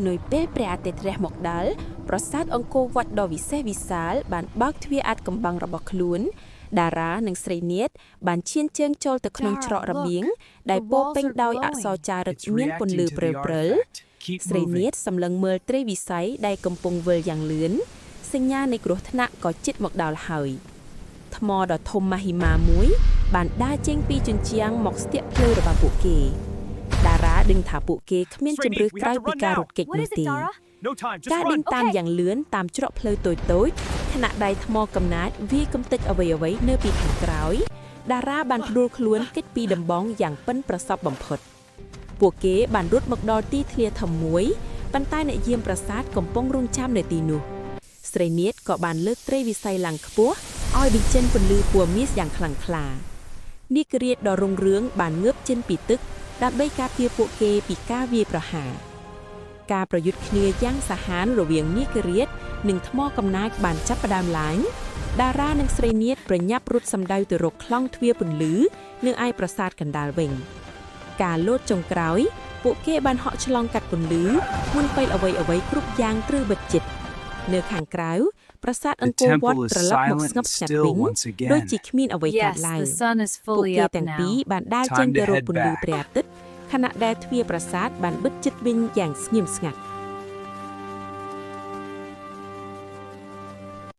នៅពេលព្រះអាទិត្យរះមកដល់ប្រាសាទអង្គរវត្តដ៏វិសេសវិសាលបានបើកទ្វារអាថ៌កំបាំងរបស់ខ្លួន តារានិងស្រីនាថបានឈានជើងចូលទៅក្នុង Dara, ច្រករបៀង look. ដែល The ពោរ walls ពេញ are ដោយអក្សរ glowing. ចារឹក It's មានពន្លឺ reacting to ព្ the រិលៗ artifact. Keep ស្រីនា moving. ថសម្លឹងមើលត្រីវិស័យដែលកំពុងវិលយ៉ាងលឿនសញ្ញានៃគ្រោះថ្នាក់ក៏ជិតមកដល់ហើយថ្មដ៏ធំមហិមាមួយ បានដើរចេញពីជញ្ជាំងមកស្ទាក់ភ្លើរបស់ពួកគេ តារាដឹងថាពួកគេគ្មានជម្រើស Sreenith, we ក្រៅ have to run ពីការ now. រត់គេច What is it, នោះទេ Dara? No time, just ការដេញ run. តាម Okay. យ៉ាងលឿនតាមច្រកផ្លូវតូចៗខណៈដៃថ្មកំណាចវាយកំទេចអ្វីៗនៅពីខាងក្រោយ តារាបានផ្ដួលខ្លួនគេចពីដំបងយ៉ាងប៉ិនប្រសប់បំផុត ពួកគេបានរត់មកដល់ទីធ្លាធំមួយប៉ុន្តែអ្នកយាមប្រាសាទកំពុងរង់ចាំនៅទីនោះ ស្រីនាថក៏បានលើកត្រីវិស័យឡើងខ្ពស់ឲ្យបញ្ចេញពន្លឺពណ៌មាសយ៉ាងខ្លាំងក្លានាគរាជដ៏រុងរឿងបានងើបចេញពីទឹកដើម្បីការពារពួកគេពីការវាយប្រហារ ការប្រយុទ្ធគ្នាយ៉ាងសាហាវរវាងនាគរាជនិងថ្មកំណាចបានចាប់ផ្ដើមឡើងតារានិងស្រីនាថប្រញាប់រត់សម្ដៅទៅរកក្លង់ទ្វារពន្លឺនៅឯប្រាសាទកណ្ដាលវិញ ការលោតចុងក្រោយ ពួកគេបានហក់ឆ្លងកាត់ពន្លឺមុនពេលអ្វីៗគ្រប់យ៉ាងត្រូវបិទជិត នៅខាងក្រៅប្រាសាទ The អង្គរវត្ត temple is ត្រឡប់មក silent ស្ងប់ and still ស្ងាត់វិញ once ដូច again. ជាគ្មានអ្វីកើត Yes, ឡើង the sun is ពួក fully គេ up ទាំងពីរ now. បានដើរចេញ Time ទៅ to head រកពន្លឺ back. ព្រះអាទិត្យខណៈដែលទ្វារប្រាសាទបានបិទជិតវិញយ៉ាងស្ងៀមស្ងាត់។